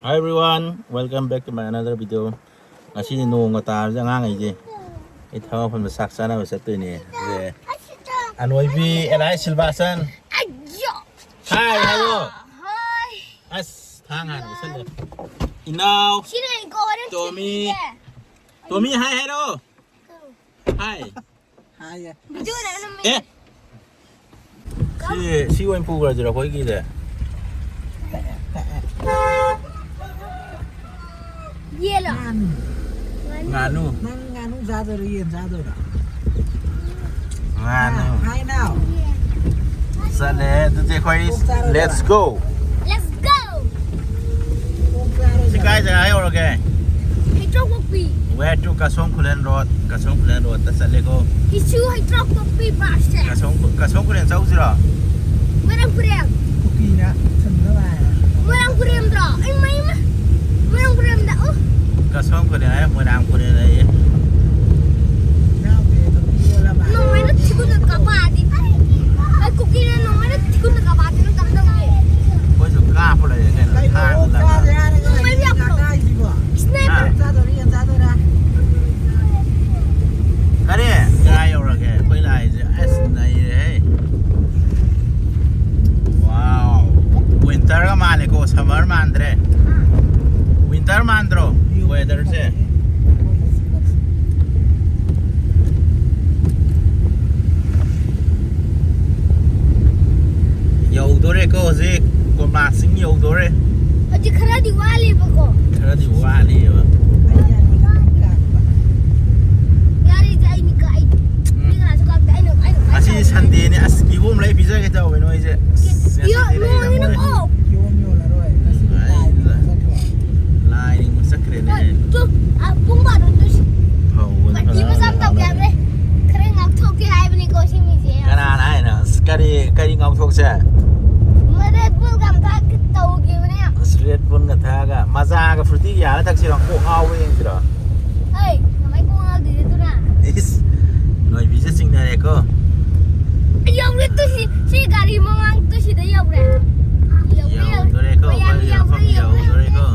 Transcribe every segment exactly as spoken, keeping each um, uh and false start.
Hi everyone, welcome back to my another video. ꯉꯁꯤꯗꯤ ꯅꯣꯡꯒ ꯇꯥꯕꯁꯦ ꯑꯉꯥꯡꯈꯩꯁꯦ ꯑꯩ ꯊꯕꯛ ꯃꯐꯝꯗ ꯆꯥꯛ ꯆꯥꯅꯕ ꯆꯠꯇꯣꯏꯅꯦ꯫ ꯁꯦ, ꯑꯅꯣꯏꯕꯤ ꯑꯦꯂꯥꯏ ꯁꯤꯜꯕꯥꯁꯟ꯫ ꯑꯌꯣ! ꯍꯥꯏ ꯍꯥꯏꯔꯣ꯫ ꯍꯥꯏ꯫ ꯑꯁ, ꯊꯥꯡ ꯍꯥꯟꯅ ꯎꯠꯁꯜꯂꯦ꯫ ꯏꯅꯥꯎ ꯁꯤꯅ ꯑꯩ ꯒꯣꯜ ꯇꯣꯃꯤ꯫ ꯊꯤꯜꯂꯤꯁꯦ꯫ ꯇꯣꯃꯤ ꯍꯥꯏ ꯍꯥꯏꯔꯣ꯫ ꯍꯥꯏ꯫ ꯍꯥꯏꯌꯦ꯫ ꯚꯤꯗꯤꯑꯣꯗ ꯑꯗꯨꯝ ꯑꯦ! ꯁꯤ, ꯁꯤ ꯑꯣꯏꯅ ꯄꯨꯈ꯭ꯔꯁꯤꯔꯣ ꯑꯩꯈꯣꯏꯒꯤꯁꯦ? ꯌꯦꯜꯂꯣ? ꯉꯥꯅꯨ꯫ ꯉꯥꯅꯨ꯫ ꯅꯪ ꯉꯥꯅꯨ ꯆꯥꯗꯣꯏꯔꯣ, ꯌꯦꯟ ꯆꯥꯗꯣꯏꯔꯣ? ꯉꯥꯅꯨ꯫ ꯍꯥꯏ ꯅꯥꯎ꯫ ꯆꯠꯂꯦ꯫ ꯑꯗꯨꯗꯤ ꯑꯩꯈꯣꯏ ꯑꯣꯛ ꯆꯥꯔꯣꯏꯗ꯭ꯔꯣ? Let's go꯫ Let's go꯫ ꯑꯣꯛ ꯆꯥꯔꯣꯏꯗ꯭ꯔꯣ? ꯁꯤ ꯀꯥꯏ ꯖꯒꯥ ꯌꯧꯔꯒꯦ? ꯍꯩꯇ꯭ꯔꯣꯛꯄꯣꯛꯄꯤ꯫ Where to Kasom Khullen road, Kasom Khullen ꯔꯣꯗꯇ ꯆꯠꯂꯦꯀꯣ꯫ ꯏꯁꯨ ꯍꯩꯇ꯭ꯔꯣꯛꯄꯣꯛꯄꯤ ꯕꯁꯁꯦ꯫ ꯀꯁꯣꯝ, ꯀꯁꯣꯝ ꯈꯨꯂꯦꯟ ꯆꯧꯁꯤꯔꯣ? ꯃꯣꯏꯔꯥꯡ ꯄꯨꯔꯦꯝ꯫ ꯀꯨꯀꯤꯅ ꯊꯝꯅꯕ ꯍꯥꯏ꯫ ꯃꯣꯏꯔꯥꯡ ꯄꯨꯔꯦꯝꯗ꯭ꯔꯣ? ꯑꯩ ꯃꯩ ꯑꯃ꯫ ꯃꯣꯏꯔꯥꯡ ꯄꯨꯔꯦꯝꯗ, ꯑꯣ꯫ ꯀꯁꯣꯝ ꯈꯨꯂꯦꯟ ꯍꯥꯏ, ꯃꯣꯏꯔꯥꯡ ꯄꯨꯔꯦꯝ ꯂꯩꯌꯦ꯫ ꯏꯅꯥꯎꯄꯤ ꯑꯗꯨꯝ ꯌꯣꯜꯂ ꯃꯥꯜꯂꯦ꯫ ꯅꯣꯡꯃꯩꯅ ꯊꯤꯒꯨꯟꯗ ꯀꯥꯄꯛꯑꯗꯤ꯫ ꯑꯩ ꯀꯨꯀꯤꯅ ꯅꯣꯡꯃꯩꯅ ꯊꯤꯒꯨꯟꯗ ꯀꯥꯄꯛꯑꯗꯤ ꯅꯪ ꯀꯝꯗꯧꯅꯤ? ꯑꯩꯈꯣꯏꯁꯨ ꯀꯥꯞꯄ ꯂꯩꯔꯦ ꯀꯩꯅꯣ, ꯀꯩꯅꯣ ꯊꯥꯡꯅ ꯑꯣꯛ ꯆꯥꯁꯦ ꯂꯪꯉꯒ꯫ ꯍꯥꯏꯔꯒ ꯅꯣꯡꯃꯩ ꯌꯥꯝ ꯌꯥꯝ ꯂꯥꯛꯄ꯭ꯔꯣ? ꯀꯥꯏꯁꯤꯕꯣ? ꯁ꯭ꯅꯥꯏꯄꯔ꯫ ꯍꯥ? ꯆꯥꯗꯣꯏꯔꯥ, ꯌꯦꯟ ꯆꯥꯗꯣꯏꯔꯥ? ꯀꯔꯤ? ꯀꯗꯥꯏ ꯌꯧꯔꯒꯦ? ꯑꯩꯈꯣꯏ ꯂꯥꯛꯏꯁꯦ ꯑꯁ ꯅꯩꯔꯦꯍꯦ꯫ Wow꯫ ꯋꯤꯟꯇꯔꯒ ꯃꯥꯜꯂꯦꯀꯣ, ꯁꯝꯃꯔ ꯃꯥꯟꯗ꯭ꯔꯦ꯫ ꯋꯤꯟꯇꯔ ꯃꯥꯟꯗ꯭ꯔꯣ ꯋꯦꯗꯔꯁꯦ? ꯌꯧꯗꯣꯔꯦꯀꯣ ꯍꯧꯖꯤꯛ, ꯀꯣꯝꯂꯥ ꯆꯤꯡ ꯌꯧꯗꯣꯔꯦ꯫ ꯍꯧꯖꯤꯛ ꯈꯔꯗꯤ ꯋꯥꯠꯂꯤꯕꯀꯣ꯫ ꯈꯔꯗꯤ ꯋꯥꯠꯂꯤꯕ꯫ ꯌꯥꯔꯦꯗ, ꯑꯩ ꯃꯤꯀ-, ꯑꯩ ꯎꯝ꯫ ꯃꯤ ꯀꯅꯥꯁꯨ ꯀꯥꯞꯇꯦ꯫ ꯑꯩꯅ, ꯑꯩꯅ, ꯑꯩꯅ ꯉꯁꯤ ꯀꯥꯞꯇꯦ꯫ ꯁꯟꯗꯦꯅꯦ, ꯑꯁ, ꯀꯤꯍꯣꯝ ꯂꯩ ꯄꯤꯖꯒꯦ ꯇꯧꯕꯅꯦ ꯅꯣꯏꯁꯦ꯫ ꯑꯁ, ꯌꯣ-, ꯉꯁꯤꯗꯤ ꯂꯩꯔꯝꯃꯣꯏ꯫ ꯅꯣꯡꯃꯅꯀꯣ꯫ ꯀꯤꯍꯣꯝ ꯌꯣꯜꯂꯔꯣꯏ꯫ ꯉꯁꯤꯗꯤ ꯑꯩ ꯂꯥꯏꯅꯤꯡꯕ ꯆꯠꯈ꯭ꯔꯦ꯫ ꯂꯥꯏꯅꯤꯡꯕ ꯆꯠꯈ꯭ꯔꯦꯅꯦ꯫ ꯇꯨ, ꯑ, ꯄꯨꯡ ꯕꯥꯔꯣ ꯇꯨ ꯁꯤ-, ꯍꯧꯕꯅꯤ ꯄꯥꯔꯇꯤ ꯐꯖꯅ ꯃꯆꯥ ꯑꯃ ꯇꯧꯒꯦ ꯍꯥꯏꯕꯅꯦ꯫ ꯈꯔ ꯉꯥꯛꯊꯣꯛꯀꯦ ꯍꯥꯏꯕꯅꯤꯀꯣ ꯁꯤ ꯃꯤꯁꯦ꯫ ꯀꯅꯥꯅ ꯍꯥꯏꯅꯣ? ꯑꯁ, ꯀꯔꯤ, ꯀꯔꯤ ꯉꯥꯛꯊꯣꯛꯁꯦ? ꯃ-, Red Bull ꯒ ꯑꯝꯇ ꯇꯧꯈꯤꯕꯅꯦ꯫ ꯑꯁ, Red Bull ꯒ ꯊꯛꯑꯒ, ꯃꯖꯥꯒ ꯐ꯭ꯔꯨꯇꯤꯒ ꯌꯥꯜꯂ ꯊꯛꯁꯤꯔꯣ? ꯀꯣꯛ ꯉꯥꯎꯕ ꯌꯦꯡꯁꯤꯔꯣ? ꯑꯩ, ꯀꯃꯥꯏ ꯀꯣꯛ ꯉꯥꯎꯗꯣꯏꯅꯣ ꯑꯗꯨꯅ? ꯏꯁ, ꯅꯣꯏꯕꯤꯁꯦ ꯆꯤꯡꯅꯔꯦꯀꯣ꯫ ꯑꯩ ꯌꯧꯔꯦ, ꯇꯨ ꯁꯤ, ꯁꯤ ꯒꯥꯔꯤ ꯃꯃꯥꯡ ꯇꯨ ꯁꯤꯗ ꯌꯧꯔꯦ꯫ ꯌꯧꯔꯦ, ꯌꯧꯔꯦ꯫ ꯌꯧꯗꯣꯔꯦꯀꯣ, ꯃꯌꯥꯝ ꯑꯩꯈꯣꯏ ꯌꯧꯔꯦ, ꯌꯧꯐꯝ ꯌꯧꯔꯦ꯫ ꯌꯧꯗꯣꯔꯦꯀꯣ꯫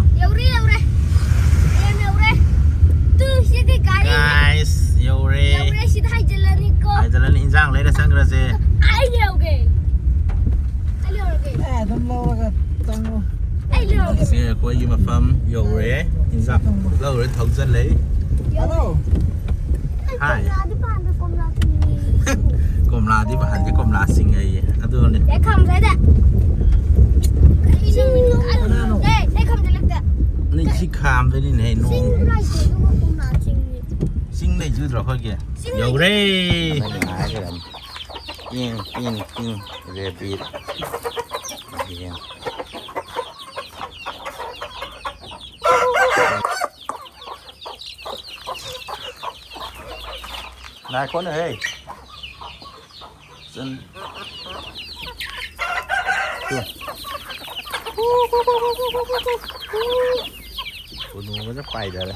ꯍꯧꯖꯤꯛꯁꯦ ꯑꯩꯈꯣꯏꯒꯤ ꯃꯐꯝ ꯌꯧꯔꯦ꯫ ꯏꯟꯖꯥꯡ ꯂꯧꯔꯦ, ꯊꯧꯖꯜꯂꯦ꯫ ꯍꯥꯏ꯫ ꯀꯣꯝꯂꯥꯗꯤ ꯄꯥꯟꯗꯦ, ꯀꯣꯝꯂꯥ ꯆꯤꯡꯉꯤ꯫ ꯀꯣꯝꯂꯥꯗꯤ ꯄꯥꯟꯗꯦ, ꯀꯣꯝꯂꯥ ꯆꯤꯡꯉꯦ꯫ ꯑꯗꯨꯅꯦ꯫ ꯂꯩꯈꯥꯝ ꯁ꯭ꯋꯥꯏꯗ꯫ ꯏꯁꯤꯡ, ꯀꯅꯥꯅꯣ? ꯑꯦ, ꯂꯩꯈꯥꯝꯗ ꯂꯩꯇꯦ꯫ ꯅꯣꯏ ꯁꯤ ꯈꯥꯝꯗꯣꯏꯅꯤꯅꯦ, ꯅꯣꯡ꯫ ꯏꯁꯤꯡ ꯂꯩꯇꯦ, ꯑꯗꯨꯒ ꯀꯣꯝꯂꯥ ꯆꯤꯡꯉꯤ꯫ ꯆꯤꯡ ꯂꯩꯖꯨꯗ꯭ꯔꯣ ꯑꯩꯈꯣꯏꯒꯤ? ꯆꯤꯡ ꯌꯧꯔꯦ꯫ ꯂꯩ꯫ ꯇꯤꯡ, ꯇꯤꯡ, ꯇꯤꯡ, rabbit꯫ ꯌꯦꯡ꯫ ꯉꯥꯏꯈꯣꯅꯦꯍꯦ꯫ ꯆꯟ-, ꯇꯨ꯫ ꯀꯣꯅꯨꯡꯒꯁꯦ ꯄꯥꯏꯗꯔꯦ꯫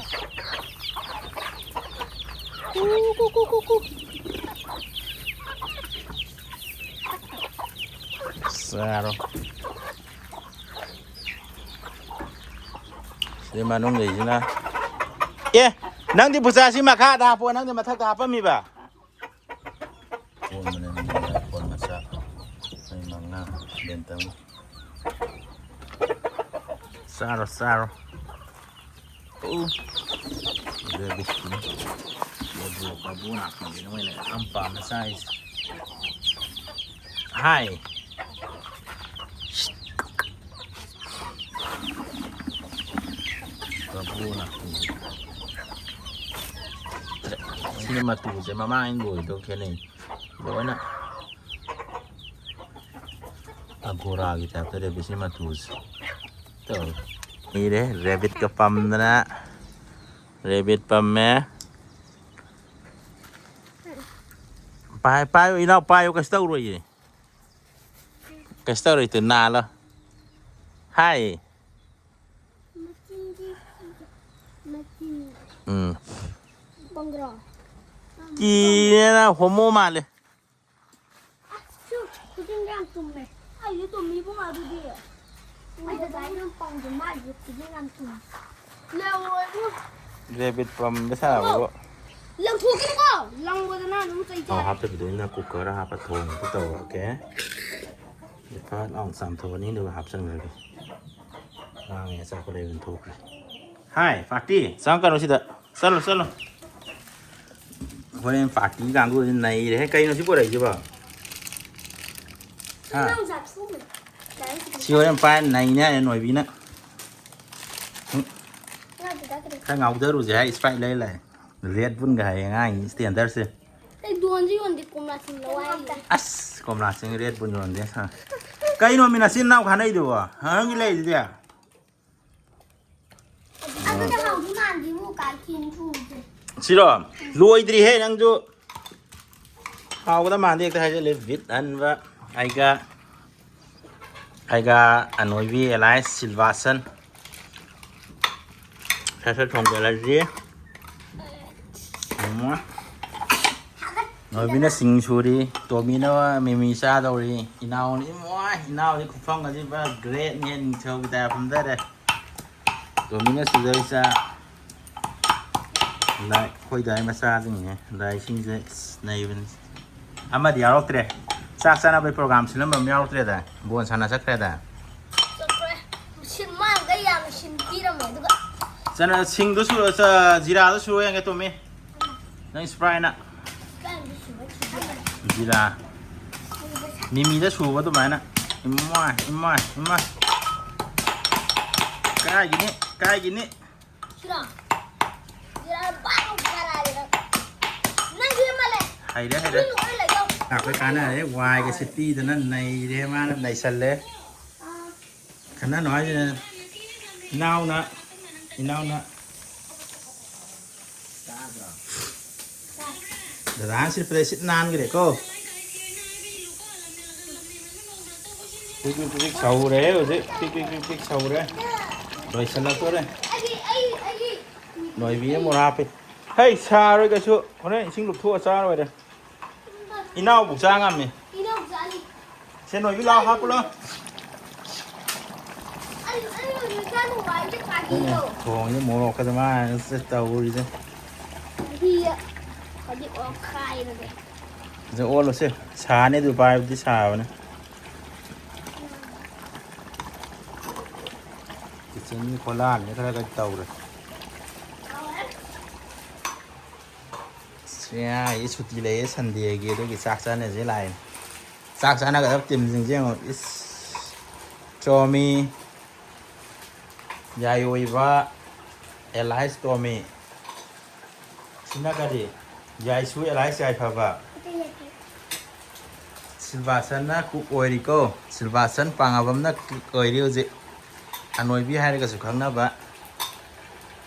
ꯆꯥꯔꯣ꯫ ꯁꯤ ꯃꯅꯨꯡꯗꯩꯁꯤꯅ꯫ ꯑꯦ, ꯅꯪꯗꯤ ꯕꯨꯆꯥꯁꯤ ꯃꯈꯥꯗ ꯍꯥꯞꯄꯣ, ꯅꯪꯗꯤ ꯃꯊꯛꯇ ꯍꯥꯞꯄꯝꯃꯤꯕ? ꯀꯣꯟ ꯃꯅꯤꯡꯗ ꯀꯣꯟ ꯃꯆꯥ꯫ ꯃꯩ ꯃꯉꯥ ꯕꯦꯟꯇꯝ꯫ ꯆꯥꯔꯣ, ꯆꯥꯔꯣ꯫ ꯎ꯫ ꯔꯦꯕꯤꯠꯀꯤꯅꯤ꯫ ꯕꯥꯕꯨ, ꯕꯥꯕꯨ ꯅꯥꯄꯤꯁꯤꯅ ꯃꯣꯏꯅ ꯌꯥꯝ ꯄꯥꯝꯅ ꯆꯥꯏꯁꯦ꯫ ꯍꯥꯏ꯫ ꯕꯥꯕꯨ ꯅꯥꯄꯤ꯫ ꯁꯤꯅ ꯃꯇꯨꯁꯦ ꯃꯃꯥꯡ ꯂꯣꯏꯗꯧ ꯈꯦꯠꯅꯩ꯫ ꯂꯣꯏꯅ ꯑꯒꯣꯔꯥꯒꯤ ꯇꯥꯏꯞꯇ ꯔꯦꯕꯤꯠꯁꯤ ꯃꯇꯨꯁꯦ ꯇꯧꯔꯦ꯫ ꯏꯔꯦ ꯔꯦꯕꯤꯠꯀ ꯄꯝꯗꯅ꯫ ꯔꯦꯕꯤꯠ ꯄꯝꯃꯦ꯫ ꯄꯥꯏ-, ꯄꯥꯏꯌꯨ ꯏꯅꯥꯎ, ꯄꯥꯏꯌꯨ, ꯀꯩꯁꯨ ꯇꯧꯔꯣꯏꯌꯦ꯫ ꯀꯩꯁꯨ ꯇꯧꯔꯣꯏ, ꯇꯨ ꯅꯥꯜꯂꯣ꯫ ꯍꯥꯏ꯫ ꯃꯆꯤꯟꯗꯤ ꯃꯆꯤꯟ ꯎꯝ꯫ ꯄꯪꯒ꯭ꯔꯣ꯫ ꯀꯤꯔꯦꯅ ꯍꯣꯃꯣ ꯃꯥꯜꯂꯦ꯫ ꯑꯁ, ꯈꯨꯖꯤꯟ ꯌꯥꯝ ꯇꯨꯝꯃꯦ꯫ ꯑꯩꯁꯨ ꯇꯨꯝꯃꯤ ꯏꯕꯨꯡꯉꯣ ꯑꯗꯨꯗꯤ꯫ ꯑꯩ ꯉꯁꯥꯏ ꯌꯥꯝ ꯄꯪꯗꯦ, ꯃꯥꯏꯁꯦ ꯈꯨꯖꯤꯟ ꯌꯥꯝ ꯇꯨꯝꯃꯦ꯫ ꯂꯧꯔꯣ ꯏꯕꯨꯡꯉꯣ꯫ ꯔꯦꯕꯤꯠ ꯄꯝꯕ ꯁꯥꯟꯅꯕꯕꯨ꯫ ꯂꯪꯊꯣꯛꯀꯅꯨꯀꯣ, ꯂꯪꯕꯗꯅ ꯑꯗꯨꯝ ꯆꯩ ꯊꯥꯎ ꯆꯥꯔꯦ꯫ ꯍꯥꯞꯇꯕꯤꯗ ꯑꯩꯅ ꯀꯨꯀꯔꯗ ꯍꯥꯞꯄ ꯊꯣꯡꯕꯗꯨ ꯇꯧꯔꯒꯦ꯫ ꯐꯠ ꯂꯥꯎꯅ ꯆꯥꯝꯊꯣꯛꯑꯅꯤ, ꯑꯗꯨꯒ ꯍꯥꯞꯆꯤꯟꯈ꯭ꯔꯒꯦ꯫ ꯂꯥꯡꯉꯦ, ꯑꯆꯥꯄꯣꯠ ꯂꯩꯕꯅ ꯊꯣꯛꯈ꯭ꯔꯦ꯫ ꯍꯥꯏ, ꯄꯥꯔꯇꯤ, ꯆꯪꯉꯛꯀꯅꯨ ꯁꯤꯗ꯫ ꯆꯠꯂꯣ, ꯆꯠꯂꯣ꯫ ꯍꯣꯔꯦꯟ ꯄꯥꯔꯇꯤ ꯀꯥꯡꯕꯨꯁꯤ ꯅꯩꯔꯦꯍꯦ꯫ ꯀꯩꯅꯣ ꯁꯤ ꯄꯨꯔꯛꯏꯁꯤꯕꯣ? ꯍꯥ? ꯅꯪ ꯆꯥꯊꯣꯛꯎꯅꯦ꯫ ꯁꯤ ꯍꯣꯔꯦꯟ ꯄꯥꯏ ꯅꯩꯅꯦ ꯍꯥꯏꯅꯦ ꯅꯣꯏꯕꯤꯅ꯫ ꯎꯝ꯫ ꯉꯥ ꯄꯤꯔꯛꯀꯅꯤ꯫ ꯈꯔ ꯉꯥꯎꯊꯔꯨꯁꯦ ꯍꯥꯏ, Sprite ꯂꯩ ꯂꯥꯛꯑꯦ꯫ Red Bullꯒ ꯍꯥꯏꯌꯦ ꯑꯉꯥꯡꯒꯤ standardꯁꯦ꯫ ꯑꯩ ꯗꯣꯟꯁꯨ ꯌꯣꯟꯗꯦ, ꯀꯣꯝꯂꯥꯁꯤꯡ ꯂꯧ ꯍꯥꯏꯔꯤꯅꯦ꯫ ꯑꯁ, ꯀꯣꯝꯂꯥꯁꯤꯡ Red Bull ꯌꯣꯟꯗꯦ ꯁꯥ-, ꯀꯩꯅꯣ ꯃꯤ ꯅꯆꯤꯟ ꯅꯅꯥꯎ ꯈꯠꯅꯩꯗꯨꯕꯣ? ꯅꯪꯒꯤ ꯂꯩꯔꯤꯗꯤ? ꯑꯗꯨꯅ ꯍꯥꯎꯗꯤ ꯃꯥꯟꯗꯦꯕꯨ ꯀꯥꯏ ꯊꯦꯡ ꯊꯣꯡꯁꯦ꯫ ꯁꯤꯔꯣ? ꯂꯣꯏꯗ꯭ꯔꯤꯍꯦ ꯅꯪꯁꯨ꯫ ꯍꯥꯎꯒꯗ ꯃꯥꯟꯗꯦ ꯍꯦꯛꯇ ꯍꯥꯏꯖꯜꯂꯦ꯫ ꯕꯤꯠ ꯍꯟꯕ꯫ ꯑꯩꯒ, ꯑꯩꯒ ꯑꯅꯣꯏꯕꯤ ꯑꯦꯂꯥꯏꯁ ꯁꯤꯜꯚꯥꯁꯟ꯫ ꯁꯠ ꯁꯠ ꯊꯣꯡꯖꯤꯜꯂꯁꯤ꯫ ꯎꯝ꯫ ꯅꯣꯏꯕꯤꯅ ꯁꯤꯡ ꯁꯨꯔꯤ, ꯇꯣꯝꯕꯤꯅ ꯃꯤꯃꯤ ꯆꯥꯗꯧꯔꯤ, ꯏꯅꯥꯎꯅ ꯏꯃꯣꯏ, ꯏꯅꯥꯎꯗꯤ ꯈꯨꯐꯝꯒꯁꯤ ꯄꯨꯔꯥ greatꯅꯦ, ꯅꯤꯡꯊꯧꯒꯤ type ꯐꯝꯊꯔꯦ꯫ ꯇꯣꯝꯕꯤꯅ ꯁꯨꯖꯔꯤ ꯆꯥ꯫ ꯂꯥꯏ, ꯑꯩꯈꯣꯏ ꯗꯥꯏ ꯃꯆꯥꯁꯤꯡꯅꯦ, ꯂꯥꯏꯁꯤꯡꯁꯦ ꯅꯩꯕꯅꯤ꯫ ꯑꯃꯗꯤ ꯌꯥꯎꯔꯛꯇ꯭ꯔꯦ꯫ ꯆꯥꯛ ꯆꯥꯅꯕꯩ program ꯁꯤꯜꯂꯝꯕ ꯑꯃ ꯌꯥꯎꯔꯛꯇ꯭ꯔꯦꯗ꯫ ꯕꯣꯜ ꯁꯥꯟꯅ ꯆꯠꯈ꯭ꯔꯦꯗ꯫ ꯆꯠꯈ꯭ꯔꯦ꯫ ꯁꯤꯟ ꯃꯥꯡꯈꯩ ꯌꯥꯝꯅ ꯁꯤꯟꯕꯤꯔꯝꯃꯦ, ꯑꯗꯨꯒ ꯆꯅ-, ꯁꯤꯡꯗꯣ ꯁꯨꯔ-, ꯆ-, ꯖꯤꯔꯥꯗꯣ ꯁꯨꯔ ꯌꯦꯡꯒꯦ, ꯇꯣꯝꯃꯤ꯫ ꯅꯪ Spriteꯅ꯫ ꯀꯥꯏꯗ ꯁꯨꯕ ꯊꯤꯗꯣꯏꯕ? ꯖꯤꯔꯥ꯫ ꯃꯤꯃꯤꯗ ꯁꯨꯕ ꯑꯗꯨꯃꯥꯏꯅ꯫ ꯏꯃꯥꯏ, ꯏꯃꯥꯏ, ꯏꯃꯥꯏ꯫ ꯀꯥꯏꯒꯤꯅꯤ? ꯀꯥꯏꯒꯤꯅꯤ? ꯁꯤꯔꯣ? ꯖꯤꯔꯥ ꯄꯥꯛ ꯀꯥꯔꯛꯑꯗꯤ ꯅꯪ꯫ ꯅꯪ ꯁꯤ ꯑꯃ ꯂꯩ꯫ ꯍꯩꯔꯦ, ꯍꯩꯔꯦ꯫ ꯁꯤ ꯂꯣꯏ ꯂꯩꯌꯣ꯫ ꯑꯩꯈꯣꯏ ꯀꯥꯟꯅꯔꯦ꯫ ꯋꯥꯏꯒ ꯁꯤꯠꯄꯤꯗꯅ ꯅꯩꯔꯦ, ꯃꯥꯅ ꯅꯩꯁꯜꯂꯦ꯫ ꯑꯥ꯫ ꯈꯟꯅꯅꯨ ꯍꯥꯏꯁꯤꯅ ꯏꯅꯥꯎꯅ, ꯏꯅꯥꯎꯅ꯫ ꯗꯗꯥ ꯁꯤꯠꯄꯗ ꯁꯤꯠ ꯅꯥꯟꯈ꯭ꯔꯦꯀꯣ꯫ ꯄꯤꯛ ꯄꯤꯛ ꯄꯤꯛ ꯄꯤꯛ ꯁꯧꯔꯦ ꯍꯧꯖꯤꯛ꯫ ꯄꯤꯛ ꯄꯤꯛ ꯄꯤꯛ ꯄꯤꯛ ꯁꯧꯔꯦ꯫ ꯂꯣꯏꯁꯤꯜꯂꯛꯇꯣꯔꯦ꯫ ꯅꯣꯏꯕꯤ ꯑꯃ ꯃꯣꯔꯥ ꯍꯥꯞꯄꯤ꯫ ꯍꯩ, ꯁꯥꯔꯣꯏ ꯀꯩꯁꯨ꯫ ꯍꯣꯔꯦꯟ ꯏꯁꯤꯡ ꯂꯨꯞꯊꯣꯛꯑ ꯆꯥꯔ ꯂꯣꯏꯔꯦ꯫ ꯏꯅꯥꯎꯕꯨ ꯆꯥ ꯉꯝꯃꯤ꯫ ꯏꯅꯥꯎ ꯆꯥꯅꯤ꯫ ꯁꯦ, ꯅꯣꯏꯕꯤ ꯂꯥꯎ, ꯍꯥꯞꯄꯨ ꯂꯥꯎ꯫ ꯑꯩ, ꯑꯩ ꯍꯧꯖꯤꯛ ꯆꯥ ꯅꯨꯡꯉꯥꯏꯔꯤꯁꯦ ꯀꯥꯒꯤꯗꯣ꯫ ꯊꯣꯡꯁꯦ ꯃꯣꯔꯣꯛꯀꯗ ꯃꯥꯅ ꯇꯧꯔꯤꯁꯦ꯫ ꯃꯍꯤ ꯍꯧꯖꯤꯛ ꯑꯣꯠꯈꯥꯏꯔꯒꯦ꯫ ꯁꯦ, ꯑꯣꯠꯂꯣ ꯁꯦ꯫ ꯁꯥꯅꯤ ꯑꯗꯨ ꯄꯥꯏꯕꯗꯤ ꯁꯥꯕꯅꯦ꯫ ꯆꯤꯅꯤ ꯈꯣꯂꯥꯅꯦ ꯈꯔ ꯈꯔ ꯇꯧꯔꯦ꯫ ꯁꯤ ꯉꯥꯏ ꯁꯨꯇꯤ ꯂꯩꯌꯦ ꯁꯟꯗꯦꯒꯤ, ꯑꯗꯨꯒꯤ ꯆꯥꯛ ꯆꯥꯅꯁꯦ ꯂꯥꯛꯏꯅꯦ꯫ ꯆꯥꯛ ꯆꯥꯅꯒꯗꯕ ꯇꯤꯝꯁꯤꯡꯁꯦ ꯌꯦꯡꯉꯣ꯫ ꯏꯁ, ꯆꯣꯃꯤ, ꯌꯥꯏꯑꯣꯏꯕ, ꯑꯦꯂꯥꯏꯁ ꯇꯣꯃꯤ꯫ ꯁꯤꯅ ꯀꯔꯤ? ꯌꯥꯏꯁꯨ ꯑꯦꯂꯥꯏꯁ ꯌꯥꯏꯐꯕ꯫ ꯁꯤꯜꯕꯥꯁꯟꯅ ꯀꯨꯛ ꯑꯣꯏꯔꯤꯀꯣ꯫ ꯁꯤꯜꯕꯥꯁꯟ ꯄꯥꯡꯉꯕꯝꯅ ꯀꯨꯛ ꯑꯣꯏꯔꯤ ꯍꯧꯖꯤꯛ꯫ ꯑꯅꯣꯏꯕꯤ ꯍꯥꯏꯔꯒꯁꯨ ꯈꯪꯅꯕ꯫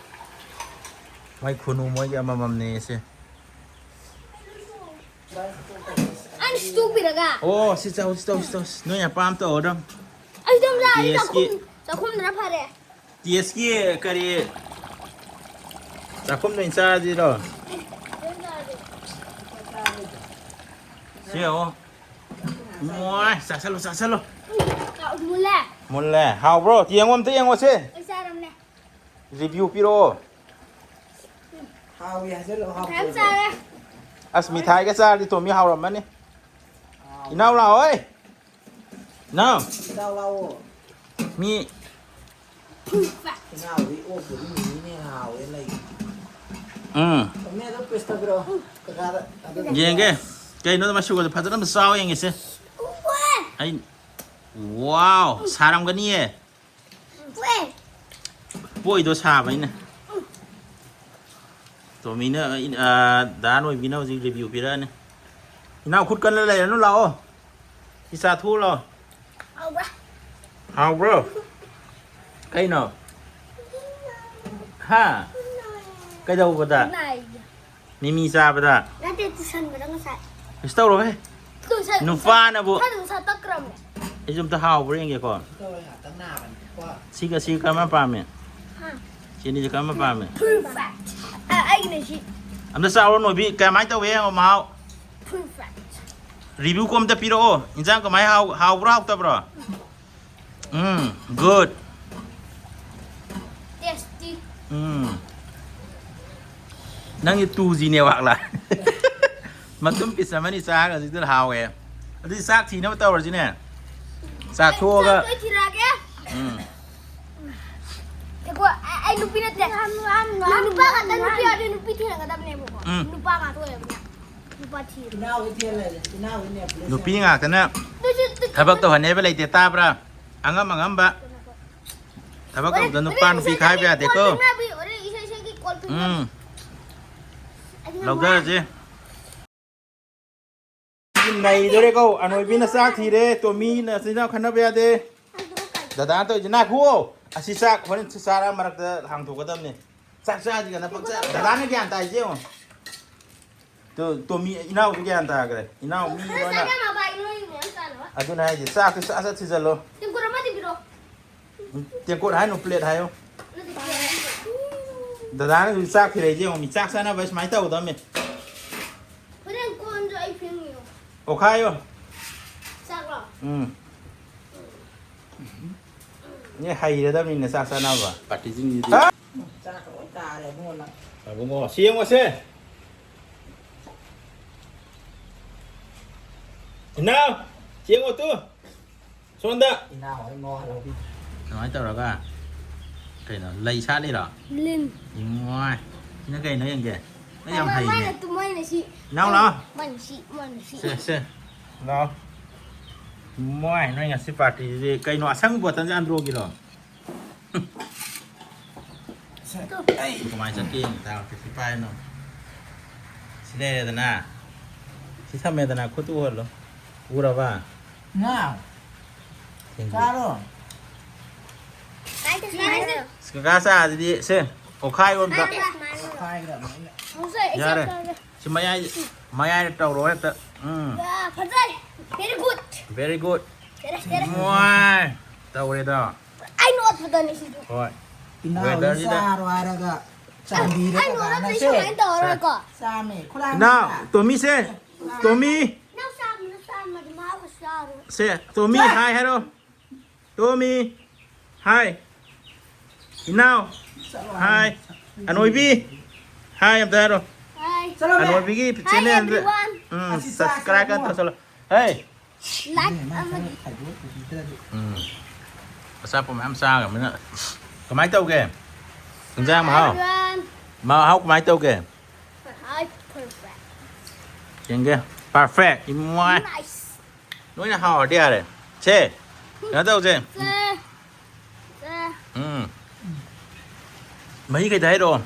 ꯃꯣꯏ ꯈꯨꯅꯨ ꯃꯣꯏꯒꯤ ꯑꯃꯃꯝꯅꯦ ꯁꯦ꯫ ꯑꯩꯅ ꯁꯤꯠꯇꯣꯛꯄꯤꯔꯒ꯫ ꯑꯣ, ꯁꯤ ꯆꯥꯎ, ꯁꯤ ꯆꯥꯎ, ꯁꯤ ꯆꯥꯎ꯫ ꯅꯣꯏ ꯑꯄꯥꯝ ꯇꯧꯔꯣ ꯑꯗꯨꯝ꯫ ꯑꯩ ꯑꯗꯨꯝ ꯆꯥꯔꯦ, ꯇꯦꯁꯀꯤ꯫ ꯆꯥꯛꯈꯨꯝ-, ꯆꯥꯛꯈꯨꯝꯗꯅ ꯐꯔꯦ꯫ ꯇꯦꯁꯀꯤ ꯀꯔꯤ? ꯆꯥꯛꯈꯨꯝꯗ ꯑꯣꯏꯅ ꯆꯥꯔꯁꯤꯔꯣ? ꯑꯗꯨꯝ ꯆꯥꯔꯁꯦ꯫ ꯁꯤ ꯌꯦꯡꯉꯣ꯫ ꯃꯣꯏ, ꯆꯥꯁꯜꯂꯣ, ꯆꯥꯁꯜꯂꯣ꯫ ꯃꯨꯜꯂꯦ꯫ ꯃꯨꯜꯂꯦ꯫ ꯍꯥꯎꯕ꯭ꯔꯣ? ꯌꯦꯡꯉꯣ, ꯑꯝꯇ ꯌꯦꯡꯉꯣꯁꯦ꯫ ꯑꯩ ꯆꯥꯔꯝꯅꯦ꯫ ꯔꯤꯚꯤꯌꯨ ꯄꯤꯔꯛꯑꯣ꯫ ꯍꯥꯎꯏ ꯍꯥꯏꯖꯜꯂꯣ, ꯃꯌꯥꯝ ꯍꯥꯎꯇꯦ꯫ ꯆꯥꯔꯦ꯫ ꯑꯁ, ꯃꯤꯊꯥꯏꯒ ꯆꯥꯔꯗꯤ ꯇꯣꯝꯕꯤ ꯍꯥꯎꯔꯝꯃꯅꯤ꯫ ꯍꯥꯎꯏ꯫ ꯏꯅꯥꯎ ꯂꯥꯛꯑꯣ, ꯍꯣꯏ꯫ ꯏꯅꯥꯎ꯫ ꯏꯅꯥꯎ ꯂꯥꯛꯑꯣ꯫ ꯃꯤ ꯏꯅꯥꯎꯗꯤ ꯑꯣꯛꯄꯨꯗꯤ ꯃꯤꯃꯤꯅ ꯍꯦꯟꯅ ꯍꯥꯎꯋꯦ ꯂꯩ꯫ ꯎꯝ꯫ ꯇꯣꯝꯕꯤ ꯑꯗꯨ ꯄꯤꯁ ꯇꯧꯕꯤꯔꯛꯑꯣ꯫ ꯀꯀꯥꯗ ꯑꯗꯨ ꯌꯦꯡꯒꯦ꯫ ꯀꯩꯅꯣ ꯃꯆꯨꯒꯗꯣ ꯐꯖꯅ ꯑꯝꯇ ꯆꯥꯎ ꯌꯦꯡꯒꯦꯁꯦ꯫ ꯑꯩ, ꯋꯥꯎ, ꯁꯥꯔꯝꯒꯅꯤꯌꯦ꯫ ꯄꯣꯛꯏꯗꯣ ꯁꯥꯕ ꯑꯩꯅ꯫ ꯇꯣꯝꯕꯤꯅ, ꯑ, ꯗꯥ ꯅꯣꯏꯕꯤꯅ ꯍꯧꯖꯤꯛ ꯔꯤꯚꯤꯌꯨ ꯄꯤꯔꯛꯑꯅꯤ꯫ ꯏꯅꯥꯎ ꯈꯨꯠ ꯀꯟꯅ ꯂꯩꯔꯅꯨ, ꯂꯥꯛꯑꯣ꯫ ꯁꯤ ꯆꯥꯊꯣꯛꯎ ꯂꯥꯛꯑꯣ꯫ ꯍꯥꯎꯕ꯭ꯔꯥ? ꯍꯥꯎꯕ꯭ꯔꯣ? ꯀꯩꯅꯣ? ꯍꯥ? ꯀꯩꯗꯧꯕꯗ? ꯅꯥꯏꯌꯦ꯫ ꯃꯤꯃꯤ ꯆꯥꯕꯗ? ꯅꯠꯇꯦ, ꯇꯨꯁꯟꯕꯗ ꯉꯁꯥꯏ꯫ ꯀꯩꯁꯨ ꯇꯧꯔꯣꯏꯍꯦ꯫ ꯇꯨꯁꯟ-, ꯅꯨꯄꯥꯅꯕꯨ꯫ ꯇꯨꯁꯟ ꯉꯁꯥꯏ ꯇꯛꯈ꯭ꯔꯕꯅꯦ꯫ ꯑꯩꯁꯨ ꯑꯝꯇ ꯍꯥꯎꯕ꯭ꯔꯥ ꯌꯦꯡꯒꯦꯀꯣ꯫ ꯁꯤꯒ ꯁꯤꯒ ꯀꯔꯝꯕ ꯄꯥꯝꯃꯤ? ꯍꯥ꯫ ꯁꯤ ꯑꯅꯤꯁꯦ ꯀꯔꯝꯕ ꯄꯥꯝꯃꯤ? Perfect꯫ ꯑ, ꯑꯩꯒꯤꯅ ꯁꯤ꯫ ꯑꯝꯇ ꯆꯥꯎꯔꯣ ꯅꯣꯏꯕꯤ, ꯀꯃꯥꯏꯅ ꯇꯧꯋꯦ ꯌꯦꯡꯉꯣ ꯃꯍꯥꯎ꯫ Perfect꯫ ꯔꯤꯚꯤꯌꯨ ꯀꯣ ꯑꯝꯇ ꯄꯤꯔꯛꯑꯣ꯫ ꯏꯟꯁꯥꯡ ꯀꯃꯥꯏꯅ ꯍꯥꯎ-, ꯍꯥꯎꯕ꯭ꯔꯥ ꯍꯥꯎꯇꯕ꯭ꯔꯣ? ꯎꯝ, good꯫ Tasty꯫ ꯎꯝ꯫ ꯅꯪꯒꯤ two G network ꯂꯥ? ꯃꯇꯨꯝ piece ꯑꯃꯅꯤ ꯆꯥꯔꯒ ꯍꯧꯖꯤꯛꯇ ꯍꯥꯎꯋꯦ꯫ ꯑꯗꯨꯗꯤ ꯆꯥꯛ ꯊꯤꯅꯕ ꯇꯧꯔꯁꯤꯅꯦ꯫ ꯆꯥꯊꯣꯛꯑꯒ꯫ ꯑꯩ ꯆꯥꯛ ꯊꯤꯔꯛꯑꯒꯦ꯫ ꯎꯝ꯫ ꯅꯨꯄꯤ ꯅꯠꯇꯦ꯫ ꯅꯨꯄꯥ ꯉꯥꯛꯇ ꯅꯨꯄꯤ ꯑꯣꯏꯔꯗꯤ ꯅꯨꯄꯤ ꯊꯤꯔꯛꯀꯗꯕꯅꯦꯕꯀꯣ꯫ ꯎꯝ꯫ ꯅꯨꯄꯥ ꯉꯥꯛꯇ ꯑꯣꯏꯔꯕꯅꯤꯅ ꯅꯨꯄꯥ ꯊꯤꯔꯣ꯫ ꯏꯅꯥꯎꯗꯤ ꯊꯤꯍꯜꯂꯦ, ꯏꯅꯥꯎꯗꯤ ꯅꯦꯄ꯭ꯂꯦꯁ ꯅꯨꯄꯤ ꯉꯥꯛꯇꯅ ꯑꯗꯨꯁꯨ ꯊꯕꯛ ꯇꯧꯍꯟꯅꯦꯕ ꯂꯩꯇꯦ, ꯇꯥꯕ꯭ꯔꯥ? ꯑꯉꯝ ꯑꯉꯝꯕ ꯊꯕꯛ ꯇꯧꯗ ꯅꯨꯄꯥ ꯅꯨꯄꯤ ꯈꯥꯏꯕ ꯌꯥꯗꯦꯀꯣ꯫ ꯍꯣꯔꯦꯟ ꯏꯁꯩ ꯏꯁꯩꯒꯤ ꯀꯣꯜ ꯐꯦꯡꯅꯕꯤ꯫ ꯎꯝ꯫ ꯑꯗꯨꯅ ꯂꯧꯖꯔꯁꯦ꯫ ꯅꯩꯗꯣꯔꯦꯀꯣ꯫ ꯑꯅꯣꯏꯕꯤꯅ ꯆꯥꯛ ꯊꯤꯔꯦ꯫ ꯇꯣꯃꯤ ꯅꯆꯤꯟ ꯅꯅꯥꯎ ꯈꯟꯅꯕ ꯌꯥꯗꯦ꯫ ꯗꯗꯥꯅ ꯇꯧꯔꯤꯁꯦ ꯅꯥꯈꯨꯑꯣ꯫ ꯑꯁꯤ ꯆꯥꯛ ꯍꯣꯔꯦꯟ ꯆꯥꯔ ꯃꯔꯛꯇ ꯍꯥꯡꯗꯣꯛꯀꯗꯕꯅꯦ꯫ ꯆꯥꯛ ꯆꯥꯁꯤ ꯀꯅ ꯄꯪꯆꯥ꯫ ꯗꯗꯥꯅ ꯒ꯭ꯌꯥꯟ ꯇꯥꯏꯁꯦ ꯌꯦꯡꯉꯣ꯫ ꯇꯣ-, ꯇꯣꯃꯤ ꯏꯅꯥꯎꯁꯨ ꯒ꯭ꯌꯥꯟ ꯇꯥꯈ꯭ꯔꯦ꯫ ꯏꯅꯥꯎ ꯃꯤ ꯂꯣꯏꯅ꯫ ꯑꯗꯨꯅ ꯍꯥꯏꯁꯦ ꯆꯥꯛꯇꯨ ꯁꯠ ꯁꯠ ꯊꯤꯖꯜꯂꯣ꯫ ꯇꯦꯡꯀꯣꯠ ꯑꯃꯗꯤ ꯄꯤꯔꯛꯑꯣ꯫ ꯇꯦꯡꯀꯣꯠ ꯍꯥꯏꯅꯨ, ꯄ꯭ꯂꯦꯠ ꯍꯥꯏꯌꯣ꯫ ꯅꯠꯇꯦ, ꯄ꯭ꯂꯦꯠ ꯍꯥꯏꯅꯨ꯫ ꯗꯗꯥꯅꯁꯨ ꯆꯥꯛ ꯊꯤꯔꯛꯏꯁꯦ ꯌꯦꯡꯉꯣ, ꯃꯤ ꯆꯥꯛ ꯆꯥꯅꯕ ꯁꯨꯃꯥꯏꯅ ꯇꯧꯒꯗꯕꯅꯦ꯫ ꯍꯣꯔꯦꯟ ꯀꯣꯟꯁꯨ ꯑꯩ ꯐꯦꯡꯉꯤꯌꯣ꯫ ꯑꯣꯈꯥꯏꯌꯣ꯫ ꯆꯥꯛꯂꯣ? ꯎꯝ꯫ ꯅꯦ ꯍꯩꯔꯗꯕꯅꯤꯅꯦ ꯆꯥꯛ ꯆꯥꯅꯕ꯫ ꯄꯥꯔꯇꯤꯁꯤꯡꯁꯤꯗꯤ꯫ ꯍꯥ? ꯆꯥꯛꯀ ꯂꯣꯏ ꯀꯥꯔꯦ ꯏꯕꯨꯡꯉꯣ ꯅꯪ꯫ ꯑꯕꯨꯡꯉꯣ, ꯁꯤ ꯌꯦꯡꯉꯣꯁꯦ꯫ ꯏꯅꯥꯎ, ꯁꯤ ꯌꯦꯡꯉꯣ ꯇꯨ꯫ ꯁꯣꯝꯗ꯫ ꯏꯅꯥꯎ ꯍꯣꯏ ꯃꯋꯥ ꯂꯧꯕꯤ꯫ ꯀꯃꯥꯏꯅ ꯇꯧꯔꯒ? ꯀꯩꯅꯣ, ꯂꯩ ꯁꯥꯠꯂꯤꯔꯣ? ꯂꯤꯟ꯫ ꯏꯃꯣꯏ꯫ ꯁꯤꯅ ꯀꯩꯅꯣ ꯌꯦꯡꯒꯦ? ꯑꯩ ꯌꯥꯝ ꯃꯥꯅ, ꯍꯩꯅꯦ꯫ ꯃꯥꯅ ꯇꯨꯝꯃꯣꯏꯅ ꯁꯤ꯫ ꯏꯅꯥꯎ ꯂꯥꯛꯑꯣ꯫ ꯃꯥꯅ ꯁꯤ, ꯃꯥꯅ ꯁꯤ꯫ ꯁꯦ, ꯁꯦ꯫ ꯂꯥꯛꯑꯣ꯫ ꯏꯃꯣꯏ, ꯅꯣꯏ ꯉꯁꯤ ꯄꯥꯔꯇꯤꯁꯤꯗꯤ ꯀꯩꯅꯣ, ꯑꯁꯪꯕ ꯕꯣꯇꯜꯁꯦ ꯑꯟꯗ꯭ꯔꯣꯒꯤꯔꯣ? ꯁꯦ, ꯑꯩ ꯀꯃꯥꯏꯅ ꯆꯠꯀꯦ ꯌꯦꯡꯒꯦ ꯇꯥꯔꯣ, ꯀꯩꯁꯨ ꯄꯥꯏꯅꯣ꯫ ꯁꯤ ꯂꯩꯔꯦꯗꯅ꯫ ꯁꯤ ꯊꯝꯃꯦꯗꯅ, ꯈꯨꯠꯇꯨ ꯎꯍꯜꯂꯣ꯫ ꯎꯔꯕ? ꯉꯥ꯫ ꯊꯦꯡꯀ꯭ꯌꯨ꯫ ꯆꯥꯔꯣ꯫ ꯀꯥꯏꯗ ꯁꯨꯃꯥꯏꯅ? ꯀꯀꯥ ꯆꯥ ꯑꯗꯨꯗꯤ ꯁꯦ, ꯑꯣꯈꯥꯏ ꯑꯣꯝꯗ꯫ ꯀꯥꯏꯗ ꯁꯨꯃꯥꯏꯅ? ꯈꯥꯏꯒꯗꯕꯅꯤ ꯑꯩꯅ꯫ ꯌꯥꯔꯦ꯫ ꯁꯤ ꯃꯌꯥꯏ, ꯃꯌꯥꯏꯗ ꯇꯧꯔꯣ ꯍꯦꯛꯇ꯫ ꯎꯝ꯫ ꯌꯥ, ꯐꯖꯔꯦ꯫ Very good꯫ Very good꯫ ꯐꯖꯔꯦ, ꯐꯖꯔꯦ꯫ ꯃꯣꯏ꯫ ꯇꯧꯔꯦꯗꯣ꯫ ꯑꯩ ꯅꯣꯠꯄꯗꯅꯤ ꯁꯤꯁꯨ꯫ ꯍꯣꯏ꯫ ꯏꯅꯥꯎ ꯋꯦꯗꯔꯁꯤꯗ꯫ ꯆꯥꯔꯣ ꯍꯥꯏꯔꯒ ꯆꯥꯟꯕꯤꯔꯒ ꯑꯩ ꯅꯣꯠꯄꯗꯤ ꯀꯥꯟꯅꯁꯦ꯫ ꯁꯨꯃꯥꯏꯅ ꯇꯧꯔꯣꯏꯀꯣ꯫ ꯆꯥꯝꯃꯦ꯫ ꯈꯨꯂꯥꯡ ꯏꯅꯥꯎ, ꯇꯣꯝꯃꯤꯁꯦ꯫ ꯇꯣꯝꯃꯤ꯫ ꯅꯪ ꯆꯥꯝꯃꯗ ꯆꯥꯝꯃꯗꯤ ꯃꯥꯕꯨ ꯆꯥꯔꯣꯏ꯫ ꯁꯦ, ꯇꯣꯝꯃꯤ ꯍꯥꯏ ꯍꯥꯏꯔꯣ꯫ ꯇꯣꯝꯃꯤ꯫ ꯍꯥꯏ꯫ ꯏꯅꯥꯎ꯫ ꯆꯠꯂꯣ ꯍꯥꯏ꯫ ꯍꯥꯏ꯫ ꯑꯅꯣꯏꯕꯤ꯫ ꯍꯥꯏ ꯑꯝꯇ ꯍꯥꯏꯔꯣ꯫ ꯍꯥꯏ꯫ ꯆꯠꯂꯣꯅꯦ꯫ ꯑꯅꯣꯏꯕꯤꯒꯤ ꯍꯥꯏ, ꯆꯦꯅꯦꯜꯗ꯫ Everyone꯫ ꯎꯝ, ꯑꯁꯤ ꯆꯥꯁꯦ subscribe ꯀꯟꯅ ꯏꯕꯨꯡꯉꯣ꯫ ꯇꯧꯁꯜꯂꯣ꯫ ꯍꯦ꯫ ꯂꯥꯏꯛ ꯑꯃꯗꯤ꯫ ꯎꯝ꯫ ꯑꯆꯥꯄꯣꯠ ꯃꯌꯥꯝ ꯆꯥꯈ꯭ꯔꯕꯅꯤꯅ꯫ ꯀꯃꯥꯏꯅ ꯇꯧꯒꯦ? ꯏꯟꯖꯥꯡ ꯃꯍꯥꯎ? ꯃꯍꯥꯎ ꯀꯃꯥꯏꯅ ꯇꯧꯒꯦ? ꯌꯦꯡꯒꯦ꯫ Perfect꯫ ꯏꯃꯥꯏ꯫ Nice꯫ ꯅꯣꯏꯅ ꯍꯥꯎꯔꯗꯤ ꯌꯥꯔꯦ꯫ ꯁꯦ, ꯀꯩꯅꯣ ꯇꯧꯁꯦ꯫ ꯁꯦ꯫ ꯁꯦ꯫ ꯎꯝ꯫ ꯃꯍꯤ ꯈꯤꯇ ꯍꯩꯔꯛꯑꯣ꯫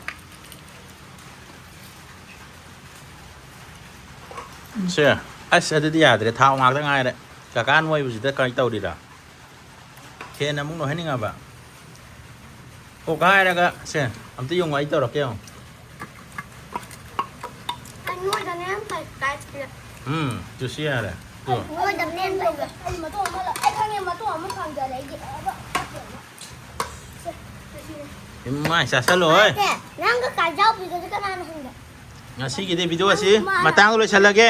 ꯁꯦ꯫ ꯑꯁ, ꯑꯗꯨꯗꯤ ꯌꯥꯗ꯭ꯔꯦ꯫ ꯊꯥꯎ ꯉꯥꯛꯇ ꯉꯥꯏꯔꯦ꯫ ꯀꯀꯥ ꯅꯣꯏꯕꯁꯤꯗ ꯀꯔꯤ ꯇꯧꯔꯤꯔꯥ? ꯍꯦꯟꯅ ꯑꯃꯨꯛ ꯅꯣꯏꯍꯟꯅꯤꯡꯉꯕ? ꯑꯣ, ꯍꯥꯏꯔꯒ, ꯁꯦ, ꯑꯝꯇ ꯌꯦꯡꯉꯣ, ꯑꯩ ꯇꯧꯔꯛꯀꯦ ꯌꯦꯡꯉꯣ꯫ ꯑꯩ ꯅꯣꯏꯗꯅ ꯌꯥꯝ ꯐꯩ, ꯀꯥꯏ ꯆꯠꯄꯤꯔ? ꯎꯝ, ꯇꯨ ꯁꯤ ꯌꯥꯔꯦ꯫ ꯇꯨ꯫ ꯅꯣꯏꯗꯅ ꯍꯦꯟꯅ ꯐꯩꯕ꯫ ꯑꯩ ꯃꯇꯣꯡ ꯑꯃ ꯂ-, ꯑꯩ ꯈꯪꯉꯦ, ꯃꯇꯣꯡ ꯑꯃ ꯐꯪꯗꯔꯦ ꯑꯩꯒꯤ꯫ ꯑꯕ, ꯑꯕ, ꯑꯕ꯫ ꯁꯦ, ꯁꯦ, ꯁꯤꯅꯦ꯫ ꯏꯃꯥꯏ, ꯆꯥꯁꯜꯂꯣ, ꯍꯣꯏ꯫ ꯅꯠꯇꯦ, ꯅꯪꯒ ꯀꯥꯖꯥꯎꯕꯤꯒꯁꯦ ꯀꯅꯥꯅ ꯍꯪꯒꯦ? ꯉꯁꯤꯒꯤꯗꯤ video ꯑꯁꯤ ꯅꯪ ꯃꯥ-, ꯃꯇꯥꯡꯗ ꯂꯣꯏꯁꯤꯜꯂꯒꯦ꯫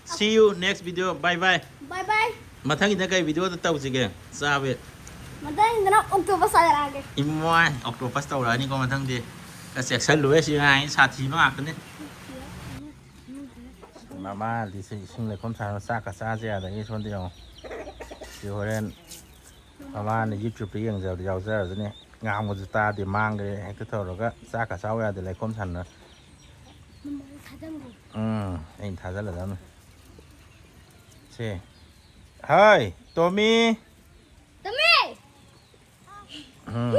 See you next video. Bye bye. Bye bye. ꯃꯊꯪꯒꯤꯗ ꯀꯩ videoꯗ ꯇꯧꯁꯤꯒꯦ? ꯆꯥꯕ꯫ ꯃꯊꯪꯒꯤꯗꯅ octopus ꯆꯥꯔꯛꯑꯒꯦ꯫ ꯏꯃꯣꯏ, octopus ꯇꯧꯔꯛꯑꯅꯤꯀꯣ ꯃꯊꯪꯗꯤ꯫ ꯑꯁ, ꯆꯦꯛꯁꯜꯂꯨꯍꯦ, ꯁꯤ ꯑꯉꯥꯡꯁꯤ ꯁꯥꯊꯤꯕ ꯉꯥꯛꯇꯅꯤ꯫ ꯃꯃꯥꯗꯤ ꯁꯤ ꯏꯁꯤꯡ ꯂꯩꯈꯣꯝ ꯁꯥꯟꯅꯕ ꯆꯥꯛꯀ ꯆꯥꯁꯦ ꯌꯥꯗꯒꯤ ꯁꯣꯝꯗ ꯌꯦꯡꯉꯣ꯫ ꯁꯤ ꯍꯣꯔꯦꯟ ꯃꯃꯥꯅ YouTubeꯇ ꯌꯦꯡꯖꯕꯗ ꯌꯥꯎꯖꯔꯁꯨꯅꯦ꯫ ꯉꯥꯡꯕꯁꯨ ꯇꯥꯗꯦ, ꯃꯥꯡꯈ꯭ꯔꯦ ꯍꯦꯛꯇ ꯇꯧꯔꯒ ꯆꯥꯛꯀ ꯆꯥꯎ ꯌꯥꯗꯦ ꯂꯩꯈꯣꯝ ꯁꯥꯟꯅ꯫ ꯃꯃꯥꯗ ꯊꯥꯖꯟꯈ꯭ꯔꯦ꯫ ꯎꯝ, ꯑꯩꯅ ꯊꯥꯖꯜꯂꯗꯕꯅꯤ꯫ ꯁꯦ꯫ ꯍꯥꯏ, ꯇꯣꯃꯤ꯫ ꯇꯣꯃꯤ! ꯎꯝ꯫